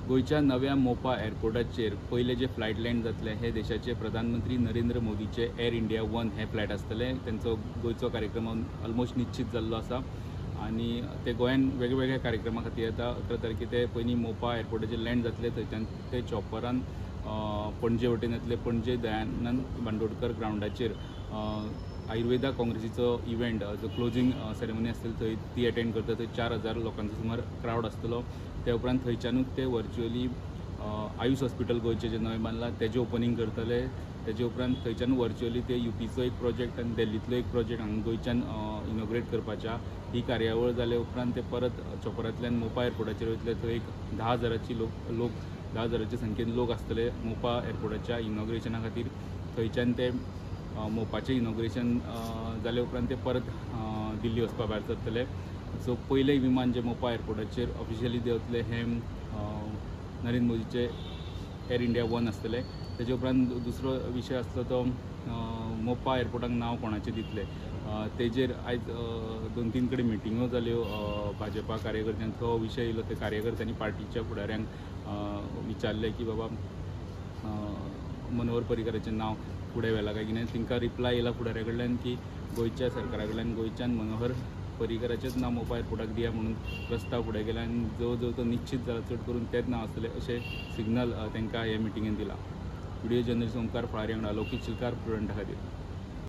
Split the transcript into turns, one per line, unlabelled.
गोंयच्या नव्या मोपा एअरपोर्टाचेर पयले जे फ्लायट लँड जातले हे देशाचे प्रधानमंत्री नरेंद्र मोदीचे एअर इंडिया 1 हे फ्लायट आसतले. तेंचो गोंयचो कार्यक्रम ऑलमोस्ट निश्चित जाल्लो आसा आनी ते गोंयान वेगवेगळ्या कार्यक्रमा खातीर येता. 11 तारखेर ते पयलीं मोपा एअरपोर्टाचेर लँड जातले, थंयच्यान ते चॉपरान पणजे वटेन येतले. पणजे दयानंद बांदोडकर ग्रावंडाचेर आयुर्वेदा काँग्रेसीचो इव्हेंट जो क्लोजींग सेरेमनी आसतली थंय ती अटेंड करता. थंय 4000 लोकांचो सुमार क्रावड आसतलो. त्या उपरांत थंयच्यानूच ते व्हर्च्युअली आयुष हॉस्पिटल गोंयचें जें नवें बांदलां तेजें ओपनींग करतले. तेजे उपरांत थंयच्यान व्हर्च्युअली ते युपीचो एक प्रोजेक्ट आनी दिल्लींतलो एक प्रोजेक्ट हांगा गोंयच्यान इनॉग्रेट करपाच्या ही कार्यावळ जाले उपरांत ते परत चॉपरांतल्यान मोपा एअरपोर्टाचेर वयतले. थंय एक 10,000ची लोक 10,000च्या संख्येन लोक आसतले मोपा एअरपोर्टाच्या इनॉग्रेशना खातीर. थंयच्यान ते मोपाचें इनॉग्रेशन जाले उपरांत ते परत दिल्ली वचपा भायर सरतले. सो पयलें विमान जें मोपा एअरपोर्टाचेर ऑफिशियली देंवतलें हें नरेंद्र मोदीचें एअर इंडिया 1 आसतलें. तेजे उपरांत दुसरो विशय आसलो तो मोपा एअरपोर्टाक नांव कोणाचें दितले तेजेर आयज 2-3 कडेन मिटिंगो जाल्यो. भाजपा कार्यकर्त्यांक तो विशय येयलो. ते कार्यकर्त्यांनी पार्टीच्या फुडाऱ्यांक विचारलें की बाबा मनोहर पर्रीकाराचें नांव फुडें व्हेलां काय कितें. तांकां रिप्लाय येयला फुडाऱ्या कडल्यान की गोंयच्या सरकारा कडल्यान गोंयच्यान मनोहर पर्रीकाराचेंच नांव मोपा एअरपोर्टाक दिया म्हणून प्रस्ताव फुडें गेला आनी जवळ जवळ तो निश्चित जाला, चड करून तेंच नांव आसतलें अशें सिग्नल तांकां हे मिटिंगेन दिलां. व्हिडिओ जर्नलिस्ट ओंकार फळारी वांगडा लौकीक शिलकार, प्रुडंटा खातीर.